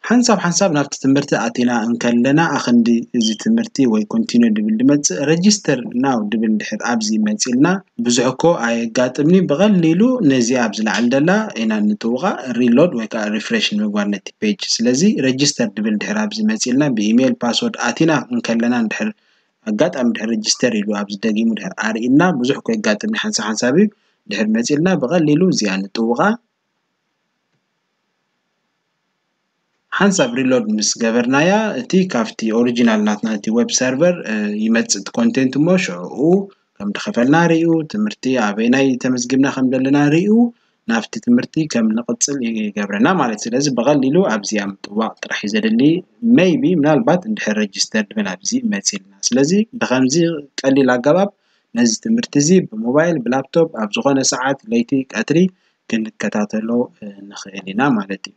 ሓንሳብ ሓንሳብ ናብቲ ትምህርቲ ኣቲና እንከለና ኣኽንዲ እዚ ትምህርቲ ወይ continue ድብል ድመጽእ። Register now ድብል ድሕር ኣብዚ መጺልና ብዙሕ እኮ ኣየጋጥምኒ። ብቐሊሉ ነዚ ኣብዚ ላዕሊ ደላ ኢና ንጥውቓ፣ reload ወይ ከዓ refresh ንምግባር ነቲ page። ስለዚ register ድብል ድሕር ኣብዚ መጺልና ብኢሜይል password ኣቲና እንከለና እንድሕር ኣጋጣሚ ድሕር register ኢሉ ኣብዚ ደጊሙ ድሕር ኣርእና ብዙሕ እኮ የጋጥምኒ ሓንሳብ ሓንሳብ እዩ። ድሕር መጺልና ብቐሊሉ እዚኣ ንጥውቓ። ሓንሳብ reload ምስ ገበርናያ እቲ ካብቲ original ናትና እቲ web server ይመጽእ እቲ content እሞ ሽዑ ከም ድኸፈልና ርእዩ፣ ትምህርቲ ኣበይናይ ተመዝጊብና ከም ዘለና ርእዩ ናብቲ ትምህርቲ ከም ንቕጽል ይገብረና ማለት። ስለዚ ብቐሊሉ ኣብዚኣ ምጥዋቕ ጥራሕ እዩ ዘድሊ። Maybe ምናልባት እንድሕር register ድብል ኣብዚ መጺልና። ስለዚ ብኸምዚ ቀሊል ኣገባብ ነዚ ትምህርቲ እዚ ብሞባይል ብላፕቶፕ ኣብ ዝኾነ ሰዓት ለይቲ ቀትሪ ክንከታተሎ ንኽእል ኢና ማለት እዩ።